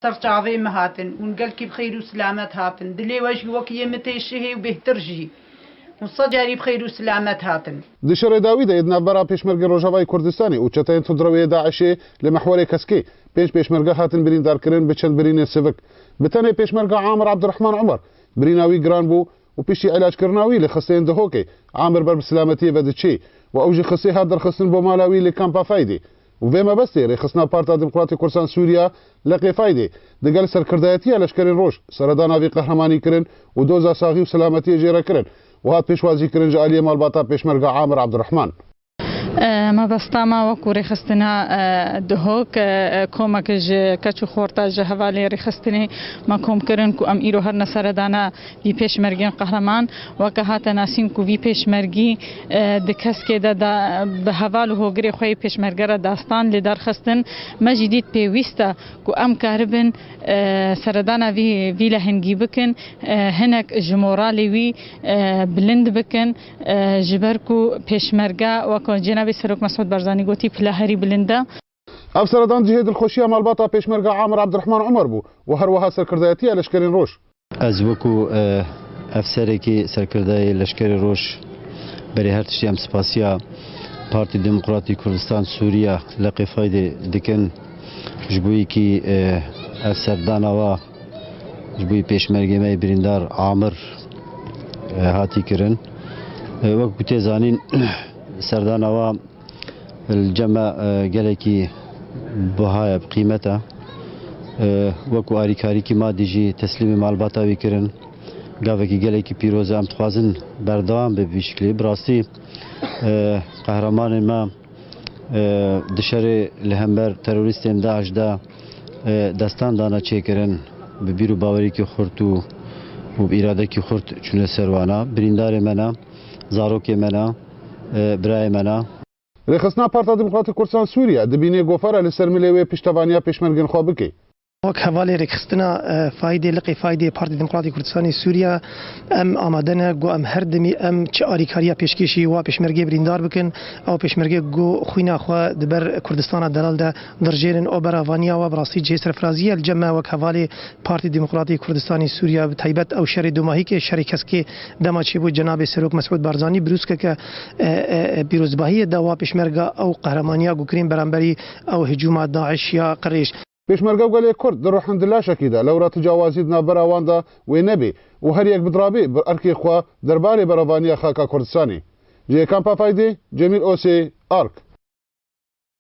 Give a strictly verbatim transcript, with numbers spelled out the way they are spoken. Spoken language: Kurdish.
Ser çavê min hatin, hûn gelkî bi xêr û silamet hatin. Dilê we jî wek yê min tê şihê û bêhtir jî. Hûn sed carî bi xêr û silamet hatin. Di şerê dawî de yê di navbera Pêşmergên Rojavayê Kurdistanê û çeteyên tundrewê yê DAIŞê li mehwerê Keskê pênc pêşmerge hatin birîndarkirin bi çend birînên sivik. Bi tenê Pêşmerga Amir Abdurrahman Umar birîna wî giran bû û piştî îlackirina wî li xisteyên Dihokê, Amir ber bi silametiyê ve diçê û ew jî xistê hat derxistin bo mala wî li Kampa Faydê. Û vê mebestê Rêxistina Parta Demokratê Kurdistan Sûriya, Leqê Faydê, digel serkirdayetiya Leşkerên Roj seredana vî qehremanî kirin û doza saxî û selametiyê jê re kirin û hat pêşwazî kirin ji aliyê malbata Pêşmerga Amir Abdurrahman. E, mebesta me wekû rêxistina, e, Dihok, e, e, komek ji keç û xorta ji hevalê rêxistinê me kom kirin ku em îro herine seredana vî pêşmergên qehreman. Weke hate nasîn ku vî pêşmergî, e, di Keskê de da, bi heval û hogirê xwe yê pêşmerge re dastan lê derxistin. Me jî dît pêwîst e ku em karibin, e, seredana vî, vî lehengî bikin, e, hinek ji moralê wî, e, bilind bikin, e, ji ber ku pêşmerge weke Cenabê Serok Mesûd Barzanî gotî pila herî bilind e. Ev seredan cihê dilxweşiya malbata Pêşmerga Amir Abdurrahman Umar bû û her wiha serkirdayetiya Leşkerên Roj. Ez wekû, e, efserekî serkirdeyê Leşkerê Roj berê her tiştî em spasiya Partî Demokratî Kurdistan Sûriya Leqê Faydê dikin. Ji bo yekî, e, ev serdana wa ji bo yî pêşmergê me yê birîndar Amir, e, hatî kirin. E, wekî ku tê zanîn serdana wa Li cem me, e, gelekî buha ye, bi qîmet e. E, wekû arîkarîkî madî jî teslîmê malbata wî kirin. Gavekî gelekî pîroz e, em dixwazin berdewam be bi vî şiklî. Bi rastî, e, qehremanên me, e, di şerê li hember terorîstên DAIŞ de, e, destan dane çêkirin, bi bîr û bawerîkî xurt û, û bi îradekî xurt çûne ser wana. Birîndarê me ne, zarokê me ne, e, birayê me ne. Rêxistina Parta Demokratîk Kurdistan Sûriye dibîne gof e li ser milê wê piştevaniya pêşmergên xwe bike. Wek hevalê rêkxistina, e, Faydê, Liqê Faydê Partî Demokratîk Kurdistanê Sûriye, em amade ne ku em her demî em çi alîkariya pêşkêşî wa pêşmergê birîndar bikin, ew pêşmergê ku xwîna xwe di ber Kurdistana delal de dirjêrin, ew beravaniya we bi rastî cihê serfirazî ye. Li cem me wek hevalê Partî Demokratîk Kurdistanê Sûriye, bi taybet ew şerê domahîkê, şerê Keskê dema çêbû cenabê Serok Mesûd Barzanî bi rûskeke, e, e, e, pîrozbahiyê da wa pêşmerga ew qehramaniya ku kirîn beramberî ew hicûma DAIŞ ya qirêj. Pêşmerge û gelê Kurd di ruhindillaşekî de lewra tu cawazî di navbera wan de wê nebê û her yek bidirabê bi erkê xwe derbarê beravaniya xaka Kurdistanê. Ji Kampa Faydê, Cemîl Osê, Ark.